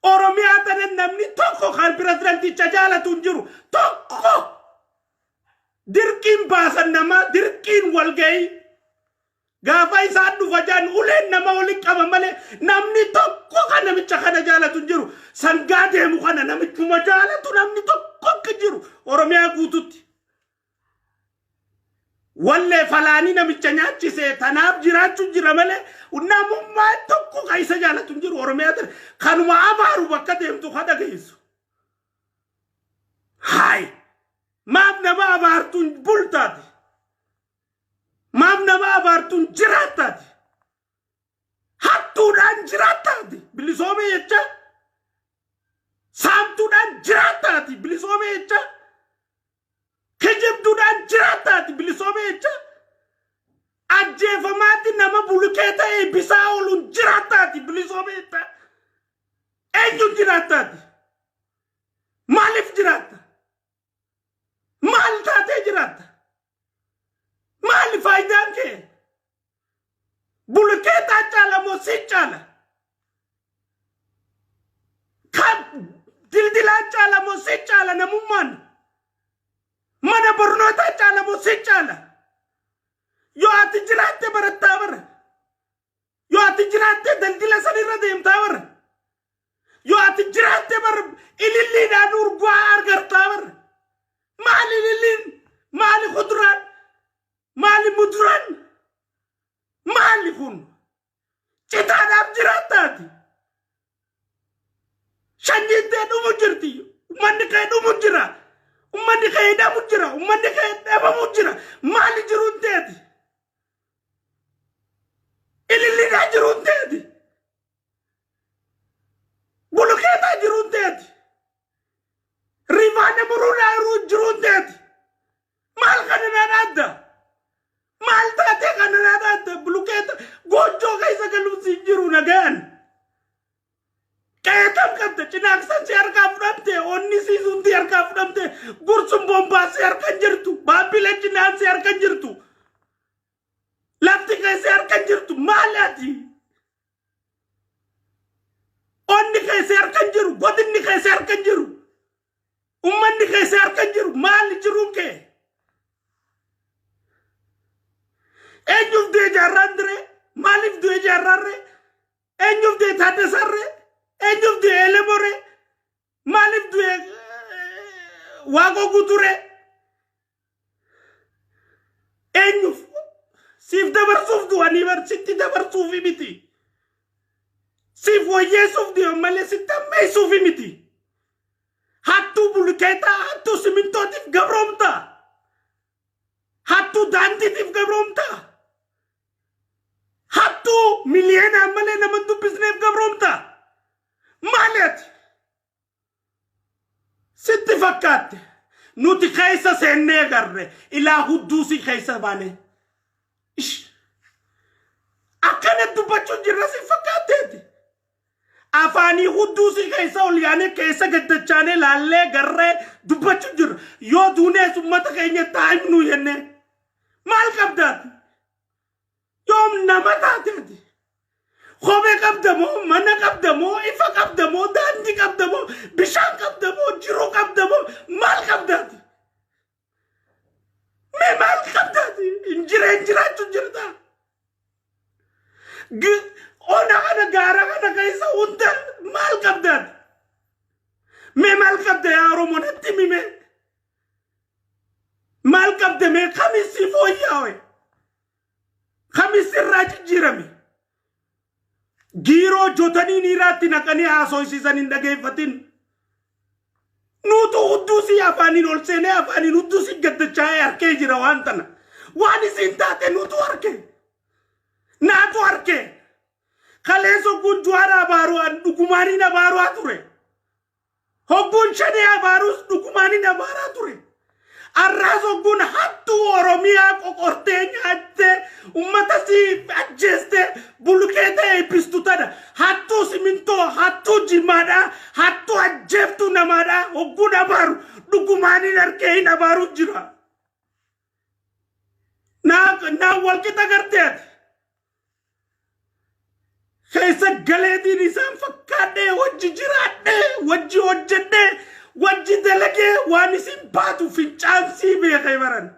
Oromiyaa tana namni tokko kan pirezidanticha jaalatu hin jiru. Tokko! Dirqiin baasan namaa, dirqiin walgahii. Gaafa isaan dhufa jaan uleen nama waliin qaba malee namni tokko kan namicha kana jaalatu hin jiru. Sangaa deemu kana namichuma jaalatu namni tokko akka jiru Oromiyaa guututti. Wallee falaanii namicha nyaachise tanaaf jiraachuu jira malee namummaan tokko kan isa jaalatu hin jiru Oromiyaa tana. Kanuma abaaru bakka deemtu kan dhageessu. Haay! Maaf nama abaartuun bultaati? Maaf nama abaartuun jiraattaati? Hattuudhaan jiraattaati? Bilisoome jecha? Saamtuudhaan jiraattaati? Bilisoome jecha? Kijibduudhaan jiraattaati? Bilisoome jecha? Ajjeefamaatti nama bulukee ta'e bisaa ooluun jiraattaati? Bilisoome jecha? Eenyuun jiraattaati? Maaliif jiraatta? Maal taatee jiraatta? Maali faayidaan kee? Bulukeetaa caala moo si caala? Kan dildilaa caala moo si caala namummaan? Mana barnootaa caala moo si caala? Yoo ati jiraatte barattaa bara. Yoo ati jiraatte daldila sanirra deemtaa bara. Yoo ati jiraatte bara ililliidhaan urgaa argartaa bara. Maali ililliin? Maali kuduraan? Maali muduraan? Maali kun? Citaadhaaf jiraattaati. Sanyiin tee dhumu jirti. Uummanni kee dhumu jira. Uummanni kee hidhamu jira. Uummanni kee dhabamu jira. Maali jiruun teeti? Ililliidhaa jiruun teeti. Bulukeetaa jiruun teeti. Rifaana muruudhaa jiruun teeti. Maal kana naan adda? Maal taatee kana naan adda? Bulukeeta goojjoo keessa galuun siin jiru nagayaan. Qeetam qabda cinaaqsan si harkaa fudhamte onni siisuun si harkaa fudhamte gursun bombaa si harka hin jirtu baabbilee cinaan si harka hin jirtu lafti kee si harka hin jirtu maali ati? Onni kee si harka hin jiru godinni kee si harka hin jiru ummanni kee si harka hin jiru maali jiruun kee? Eenyuuf du'e jaarraan diree? Maaliif du'e jaarraan ree? Eenyuuf du'e Taaddasaan ree? Eenyuuf du'e Elemoo ree? Maaliif du'e Waaqoo Guutuu ree? Eenyuuf? Siif dabarsuuf du'anii bar sitti dabarsuufi miti. Siif wayyeessuuf du'an malee sitti ammeessuufi miti. Hattuu bulukeetaa, hattuu simintootiif gabroomtaa. Hattuu daandiitiif gabroomtaa. Hattuu miliyeenaan malee nama hin dubbisneef gabroomtaa. Maali ati? Sitti fakkaatte. Nuti keessa seennee agarre ilaa hudduusii keessa baane. Ish. Akkana dubbachuun jirra si fakkaatteeti. Afaanii hudduusii keessa ol yaanee keessa gaddachaanee laallee garree dubbachuu jirra. Yoo duunees uummata keenya taa'imnu jennee. Maal qabdaati? Yoom nama taateeti? Kophee qabda moo mana qabda moo ifa qabda moo daandii qabda moo bishaan qabda moo jiruu qabda moo maal qabdaati? Mee maal qabdaati? Hin jireen jiraachuu jirta. Ona kana gaara kana keessa hunda maal qabdaati? Mee maal qabda yaa Oromoo natti himi mee? Maal qabda mee kamisii fooyyaawe? Kamis irraa jijjiirame? Giiroo jotanii niiraatti naqanii haasofsiisan hin dhageeffatin. Nuutu hudduusii afaaniin ol seenee afaaniin hudduusii gaddachaa'ee harkee jira waan tana. Waan isin taate nuutu harkee. Naatu harkee. Kaleessa hogguun Juwaar abaaruu an dhugumaaniin abaaruwaa ture. Hogguun Shanee abaaruus dhugumaaniin abaaraa ture. Arraas hogguun hattuu Oromiyaa qoqortee nyaattee ummata si ajjeestee bulukeeta eebbistu tana hattuu simintoo hattuu jimaadhaa hattuu ajjeeftuu namaadhaa hogguun abaaru dhugumaaniin harkee hin abaaru jira. Naa walqixa gartee ati. Keessa galeetiin isaan fakkaadhee, wajji jiraadhee, wajji hojjedhee, wajji dalagee, waan isin baatu fincaansii beekee baran.